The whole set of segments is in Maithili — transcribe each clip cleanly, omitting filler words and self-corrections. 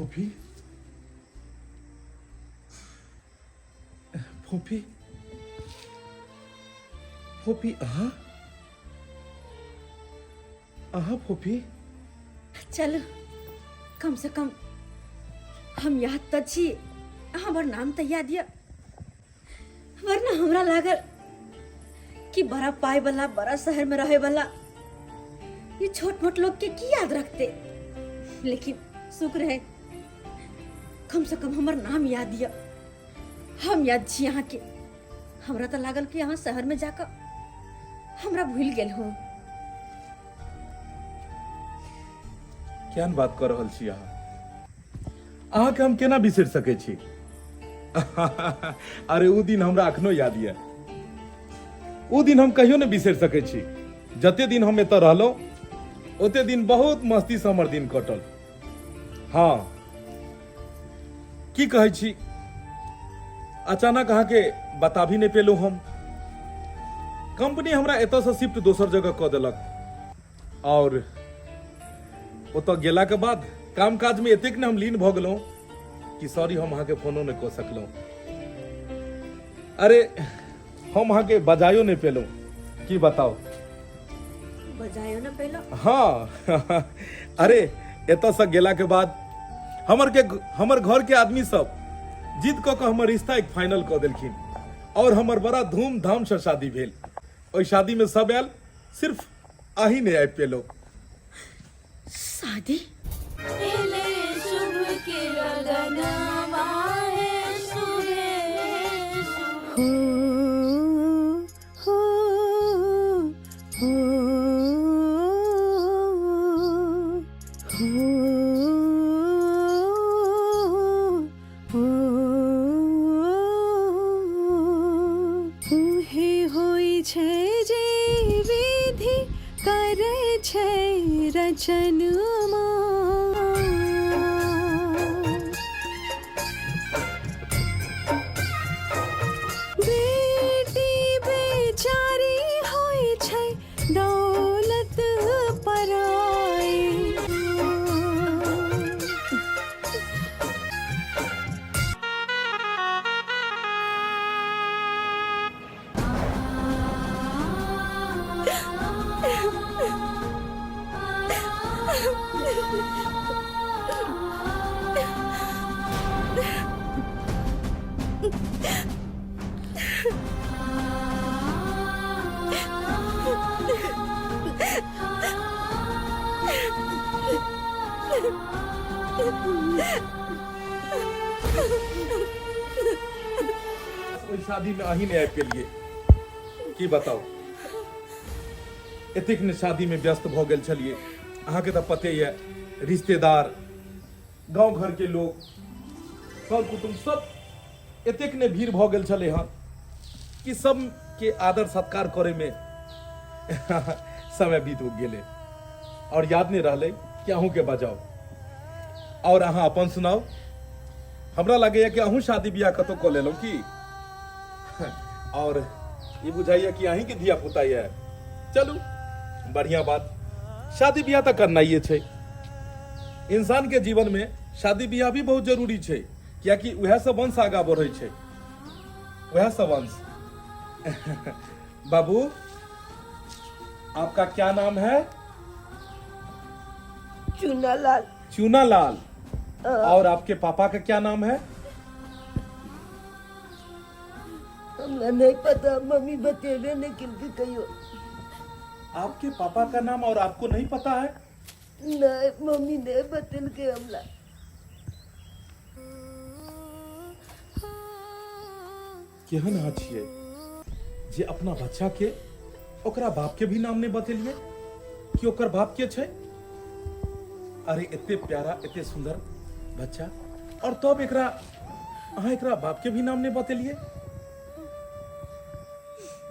फोफी, फोफी, फोफी, अहाँ, अहाँ फोफी। चलू, कम से कम हम याद तऽ छी, हमर नाम तऽ याद यऽ, वरना हमरा लागल कि बड़ा पाई वाला, बड़ा शहर में रहे वाला ये छोट मोट लोग के की याद रखते। लेकिन शुक्र है, कम से कम हमर नाम याद यऽ, हम याद छी अहाँ के। हमरा तऽ लागल कि अहाँ शहर में जाकर हमरा भूल गेल हो। केहन बात कऽ रहल छी अहाँ? अहाँके हम केना बिसरि सकै छी? अरे, ओ दिन हमरा अखनो याद यऽ। ओ दिन हम कहियो नहि बिसरि सकै छी। जते दिन हम एतऽ रहलहुँ, ओते दिन बहुत मस्तीसँ हमर दिन कटल। हँ, की कहै छी, अचानक अहाँके बता भी नहि पेलहुँ हम। कंपनी हमरा एतऽसँ शिफ्ट दोसर जगह कऽ देलक आओर ओतऽ गेलाके बाद काम काजमे एतेक ने हम लीन भऽ गेलहुँ कि सॉरी, हम अहाँके फोनो नहि कऽ सकलहुँ। अरे, हम अहाँके बजायो नहि पेलहुँ, की बताउ। बजायो ने पेलहुँ? हाँ, अरे, एतऽसँ गेलाके बाद हमर घरके आदमी सब जिद कऽ कऽ हमर रिश्ता एक फाइनल कऽ देलखिन आओर हमर बड़ा धूमधामसँ शादी भेल। ओहि शादीमे सब आयल, सिर्फ अहीं नहि आबि पेलहुँ। शादी? हो हो हो हो हो। उहे होइ छै जे विधि करै छै रचनमा। बेटी बेचारी होइ छै दौलत पराई। ओहि शादीमे अहीं नहि आबि पेलियै, की बताउ। एतेक ने शादीमे व्यस्त भऽ गेल छलियै, अहाँके तऽ पते यऽ, रिश्तेदार, गाँव घरके लोक, सर कुटुम्ब सब एतेक ने भीड़ भऽ गेल छलै हँ कि सबके आदर सत्कार करैमे समय बीत गेलै आओर याद नहि रहलै कि अहूँके बजाउ। आओर अहाँ अपन सुनाउ। हमरा लगैया कि अहूँ शादी बियाह कतौ कऽ लेलहुँ की? और ई बुझाइया कि अहीं के धिया पुता यऽ। चलू, बढ़िया बात। शादी बियाह तऽ करनाइए छै। इंसान के जीवन में शादी बियाह भी बहुत जरूरी छै, कियाकि उएह से वंश आगा बढ़ै छै, उएह से वंश। बाबू, आपका क्या नाम है? चूनालाल। चूनालाल। और आपके पापा का क्या नाम है? हमरा नहीं पता, मम्मी बतेबे नहीं किलके कहियो। आपके पापा का नाम और आपको नहीं पता है? नहीं, मम्मी नहीं बतेलके हमरा। केहन अहाँ छियै जे अपना बच्चा के ओकरा बाप के भी नाम नहीं बतेलियै कि ओकर बाप के छै? अरे, एते प्यारा, एते सुंदर बच्चा और तब एकरा अहाँ एकरा बाप के भी नाम नहीं बतेलियै।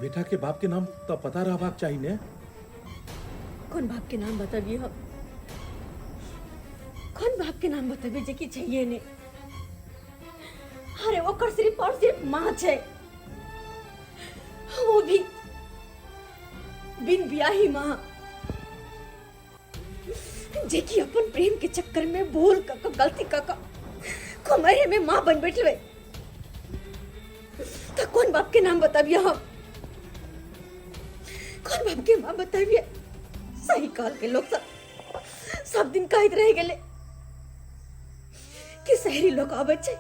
बेटा के बाप के नाम तो पता रहबाक चाही ने। कौन बाप के नाम बतबिए हम? कौन बाप के नाम बतबिए जे कि चाहिए ने? अरे, ओकर सिर्फ और सिर्फ माँ छै, वो भी बिन बियाही माँ। जे कि अपन प्रेम के चक्कर में भूल क क गलती क क कुमारे में माँ बन बैठले तो कौन बाप के नाम बताबिए हम, कौन बाप के माँ बताबिए? सही कहल के लोग सब सब दिन कहत रह गेले कि शहरी लोग आबै छै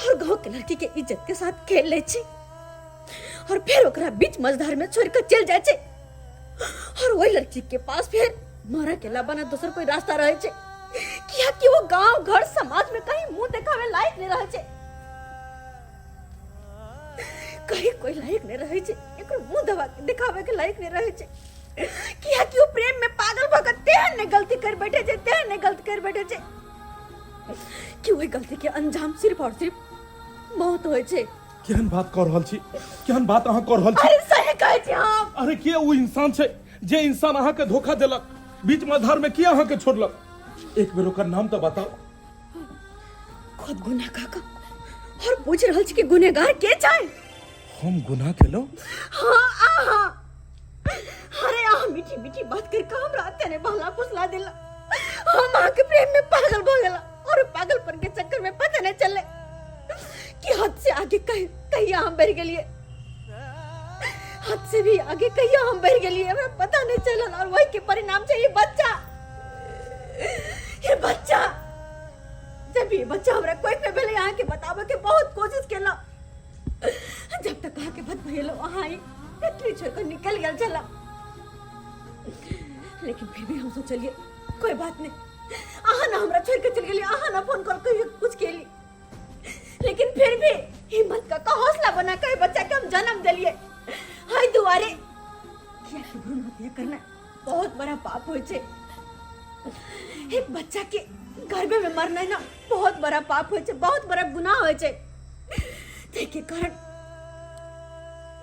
और गांव के लड़की के इज्जत के साथ खेल ले छै और फिर ओकरा बीच मझधार में छोड़ के चल जाय छै और वही लड़की के पास फिर मरे के अलावा ना दोसर कोई रास्ता रहे छै, किया कि वो गांव घर समाज में कहीं मुंह देखावे लायक नहीं रहे छै, कहीं कोई लायक नहीं रहे छै, एकरो मुंह दबा के दिखावे के लायक नहीं रहे छै, किया कि वो प्रेम में पागल भऽ के तेहन ने गलती कर बैठे छै, तेहन ने गलती कर बैठे छै कि वही गलती के अंजाम सिर्फ और सिर्फ मौत होइ छै। केहन बात कऽ रहल छी, केहन बात अहाँ कऽ रहल छी? अरे सही कहै छी हम। अरे के ओ इंसान छै जे इंसान अहाँके धोखा देलक, बीच मझधार में के अहाँके छोड़लक? एक बेर ओकर नाम तऽ बताउ। खुद गुनाह कऽ कऽ और पूछ रहल छी कि गुनहगार के छै? हम गुनाह केलहुँ? हाँ आहा, अरे आहा मीठी मीठी बात कर के हमरा तेने बहला फुसला देला, हम अहाँ के प्रेम में पागल भ गेला और पागलपन के चक्कर में पता नहीं चले कि हद से आगे कहीं कहिया हम बढ़ गेलिए, हद से भी आगे कहिया हम बढ़ गेलिए हमरा पता नहीं चलल। और वही के परिणाम छै ये बच्चा, ये बच्चा जब ये बच्चा हमरा कोई पे भेलै अहाँ के बताबे के बहुत कोशिश केला, जब तक अहाँ के बत भइलो अहाँ ही फैक्ट्री छोड़ कर निकल गेल छला, लेकिन फिर भी हम सोचलिए कोई बात नहीं, अहाँ ना हमरा छोड़ के चल गेली, अहाँ ना फोन कॉल कहियो कुछ केली, लेकिन फिर भी हिम्मत का का हौसला बना के बच्चा के हम जन्म दिलिए। हाय दुआरे किया कि भ्रूण हत्या करना बहुत बड़ा पाप होय छै, एक बच्चा के गर्भे में मरना ना बहुत बड़ा पाप होय छै, बहुत बड़ा गुनाह होय छै, ताहि के कारण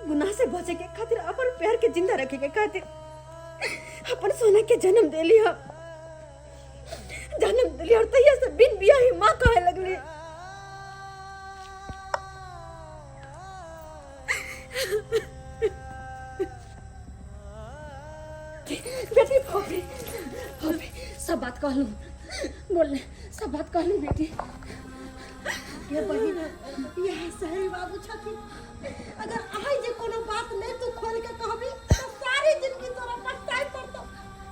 गुनाह से बचे के खातिर अपन प्यार के जिंदा रखे के खातिर अपन सोना के जन्म देली हम, जन्म देली और तहिया से बिन बियाही माँ कहे लगली। बेटी फोफी फोफी सब बात कहलू, बोल सब बात कहलू बेटी। ये बहिन यह सही बाबू छथिन, अगर आइ जे कोनो बात नहीं तू खोल के कहबी तो सारी जिंदगी तोरा पछताए पड़तो,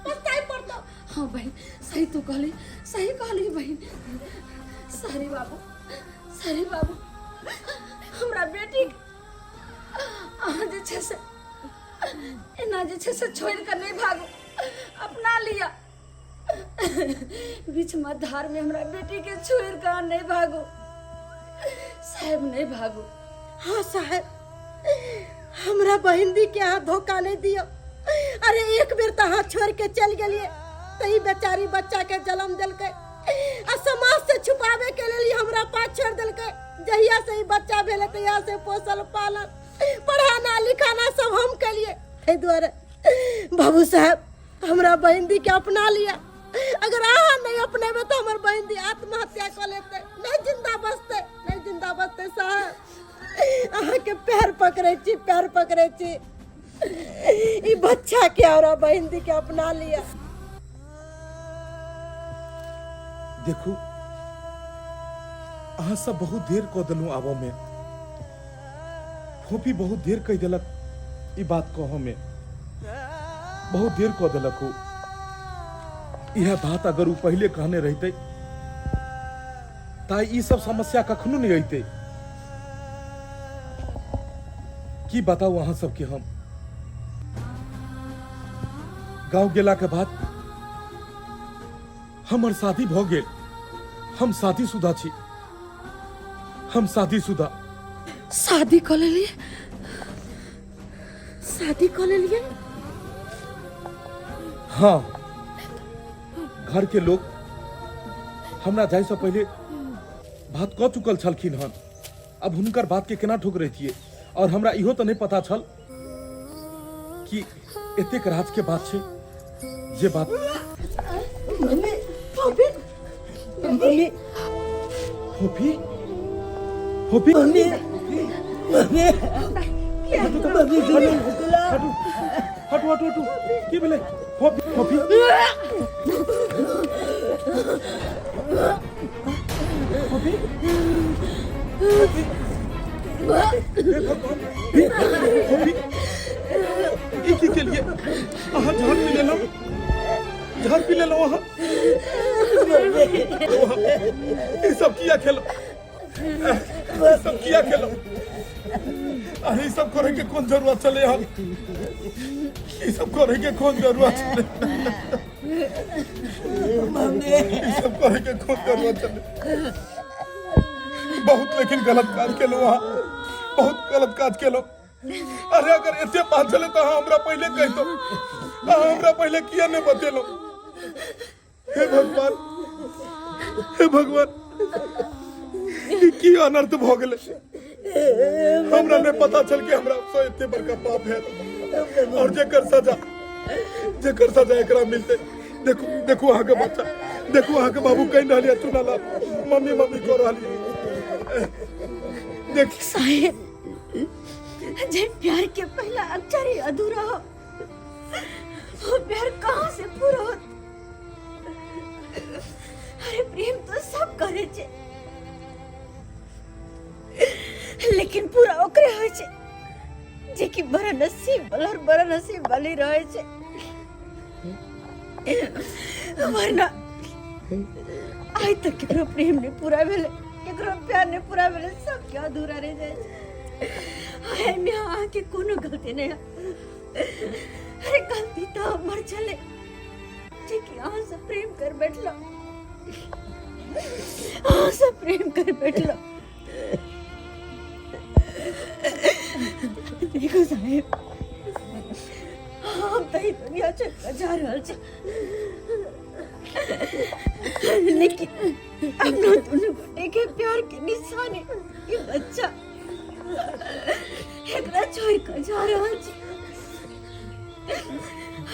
पछताए पड़तो। हाँ बहन सही तू कहली, सही कहली बहन। सारी बाबू, सारी बाबू हमरा बेटी अहाँ जे छै से एना जे छै से छोड़ि कऽ नहि भागू, अपना लिअ। बीच में धार में हमरा बेटी के छोड़ कऽ अहाँ नहि भागू साहेब, नहि भागू। हाँ साहेब, हमरा बहिन दी के अहाँ धोखा नहीं दियो। अरे एक बेर तो अहाँ छोड़ के चल गेलिए तो ई बेचारी बच्चा के जन्म देलकै आ समाज से छुपावे के लेल हमरा पास छोड़ देलकै। जहिया से ई बच्चा भेलै तहिया से पोसल पालन पढ़ाना लिखाना सब हम केलिए। एहि दुआरे बाबू साहेब हमरा बहिन दी के अपना लिया, अगर अहाँ नहीं अपनेबै तो हमर बहिन दी आत्महत्या कऽ लेतै, नहीं जिंदा बचतै, नहीं जिंदा बचतै साहब। अहाँ के पैर पकड़ै छी, पैर पकड़ै छी, ई बच्चा के और बहिन दी के अपना लिया। देखू अहाँ सब बहुत देर कऽ देलहुँ आबऽ में, फोफी बहुत देर कहि देलक ई बात कहऽ में, बहुत देर कऽ देलक ओ। इएह बात अगर ओ पहिले कहने रहितै तऽ ई सब समस्या कखनो नहि अइतै। की बताउ अहाँ सबके, हम गाँव गेला के बाद हमर शादी भऽ गेल, हम शादीशुदा छी, हम शादीशुदा। शादी कऽ लेलियै? शादी कऽ लेलियै? हाँ, घर के लोग हमरा जाय से पहले बात कऽ चुकल छलखिन हन, अब हुनकर बात के केना ठुकरैतियै? और हमरा इहो तऽ नहि पता छल कि एतेक राज के बात छै जे बात। मम्मी, फोफी, मम्मी, फोफी, फोफी, मम्मी, मम्मी, मम्मी, हटू हटू हटू, की भेलै? फोफी, फोफी, हे भगवान, हे ई की केलिए? अहाँ झाड़ पी लेलहुँ, झाड़ पी लेलहुँ अहाँ। ई सब किया खेलहुँ? ई सब किया खेलहुँ? अरे ई सब करे के कोन जरूरत छलै? अहाँ ई सब करे के कोन जरूरत छलै? ई सब करे के कोन जरूरत छलै? बहुत लेकिन गलत काज केलहुँ अहाँ, बहुत गलत काज केलहुँ। अरे अगर एते बात छलै तऽ अहाँ हमरा पहिले कहितहुँ, अहाँ हमरा पहिले किया नहि बतेलहुँ? हे भगवान, हे भगवान, ई की अनर्थ भऽ गेलै? हमरा नहि पता छल कि हमरा से एते बड़का पाप है और जेकर सजा एकरा मिलते। देखू, देखू अहाँके बच्चा, देखू अहाँके बाबू कहि रहल यऽ, चुना लाल मम्मी मम्मी कऽ रहल यऽ। देख साहेब, जे प्यार के पहला अक्षर ही अधूरा हो, वो प्यार कहाँ से पूरा हो? अरे प्रेम तो सब करे छे, लेकिन पूरा ओकरे होय छे जे कि बड़ा नसीब वाला और बड़ा नसीब वाली रहे छे। वरना आइ तक केकरो प्रेम नहीं पूरा भेलै, केकरो प्यार नहीं पूरा भेलै, सब के अधूरा रह जाइ छै। एहिमे अहाँके कोनो गलती नहीं है। अरे गलती तो हमर छलै जे कि अहाँ से प्रेम कर बैठलो, अहाँ से प्रेम कर बैठलो। देखो साहेब, हम तऽ ई दुनिया छोड़ि कऽ जा रहल छी, लेकिन अपना दुनू गोटे के प्यार के निशानी ई बच्चा, एकरा छोड़ि कऽ जा रहल छी।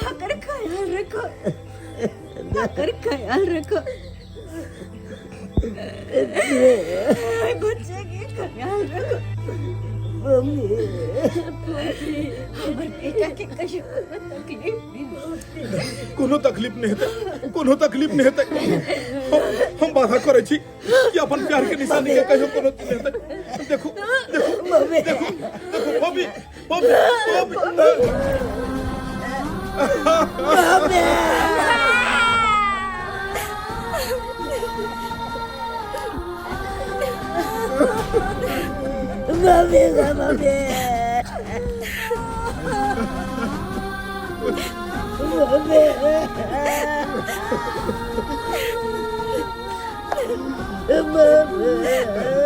अकर ख्याल रखो, अकर ख्याल रखो, बच्चे के ख्याल रखो। हमर बेटा के कहियो कोनो तकलीफ नहीं होतै। कोनो तकलीफ नहीं हेतै, कोनो तकलीफ नहीं हेतै। हम वादा करै छी कि अपन प्यार के निशानी के कहियो कोनो नहीं हेतै। देखो, देखो, देखो, देखो मम्मी, मम्मी, मम्मी। Mummy गे मम्मी, मम्मी, मम्मी।